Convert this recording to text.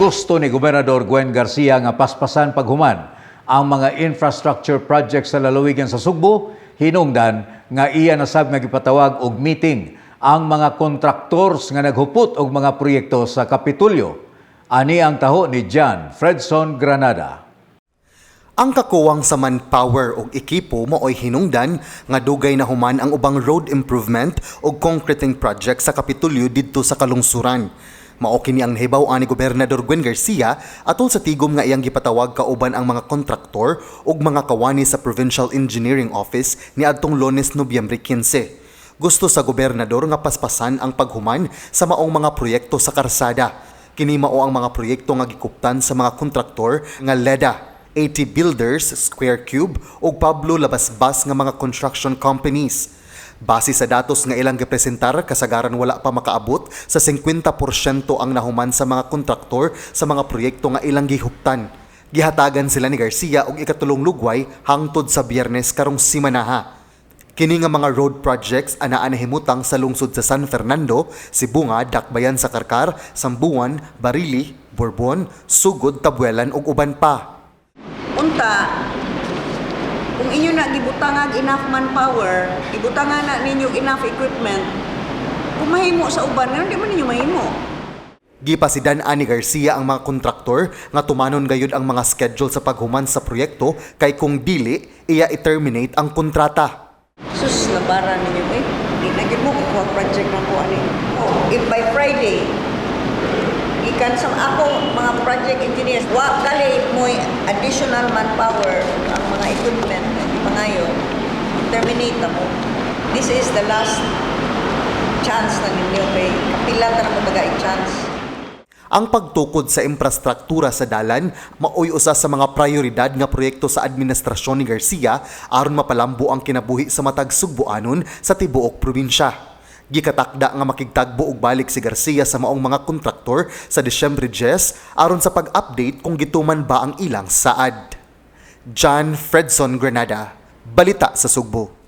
Gusto ni Gobernador Gwen Garcia nga paspasan paghuman ang mga infrastructure projects sa lalawigan sa Sugbo, hinungdan nga iya nasab nga gipatawag og meeting ang mga kontraktors nga naghupot og mga proyekto sa Kapitolyo. Ani ang taho ni John Fredson Granada. Ang kakuwang sa manpower ug ekipo maoy hinungdan nga dugay na human ang ubang road improvement ug concreting project sa Kapitolyo didto sa kalungsuran. Mao kini ang nahibaw-an ni Gobernador Gwen Garcia atol sa tigom nga iyang gipatawag kauban ang mga kontraktor ug mga kawani sa Provincial Engineering Office niadtong Lunes, Nobyembre 15. Gusto sa gobernador nga paspasan ang paghuman sa maong mga proyekto sa karsada. Kini mao ang mga proyekto nga gikuptan sa mga kontraktor nga LEDA, AT Builders, Square Cube ug Pablo Labasbas nga mga construction companies. Base sa datos nga ilang gipresentar, kasagaran wala pa makaabot sa 50% ang nahuman sa mga kontraktor sa mga proyekto nga ilang gihuptan. Gihatagan sila ni Garcia og ikatulong lugway hangtod sa Biyernes karong simanaha. Kini nga mga road projects anaa nahimutang sa lungsod sa San Fernando, Sibonga, Dakbayan sa Carcar, Samboan, Barili, Borbon, Sugod, Tabuelan ug uban pa. Unta, kung inyo na gibutangag enough manpower, gibutangan na ninyo enough equipment, kung mahimo sa uban, ngano di man ninyo mahimo? Gipasidan ani Garcia ang mga kontraktor nga tumanon gayud ang mga schedule sa paghuman sa proyekto kay kung dili, iya i-terminate ang kontrata. Sus, labara ninyo eh. Di na gyud mo kukuha project na ko ani. Oh, if by Friday, ikan sa ako mga project engineers, wa kali mo'y additional manpower ang mga equipment nga gipangayo, terminate na mo. This is the last chance na ninyo kay kapila ta na mo taga chance. Ang pagtukod sa imprastruktura sa dalan maoy usa sa mga prioridad nga proyekto sa administrasyon ni Garcia aron mapalambo ang kinabuhi sa matag Sugbuanon sa tibuok probinsya. Gikatakda nga makigtagbo og balik si Garcia sa maong mga kontraktor sa Disyembre 10 aron sa pag-update kung gituman ba ang ilang saad. John Fredson Granada, Balita sa Sugbo.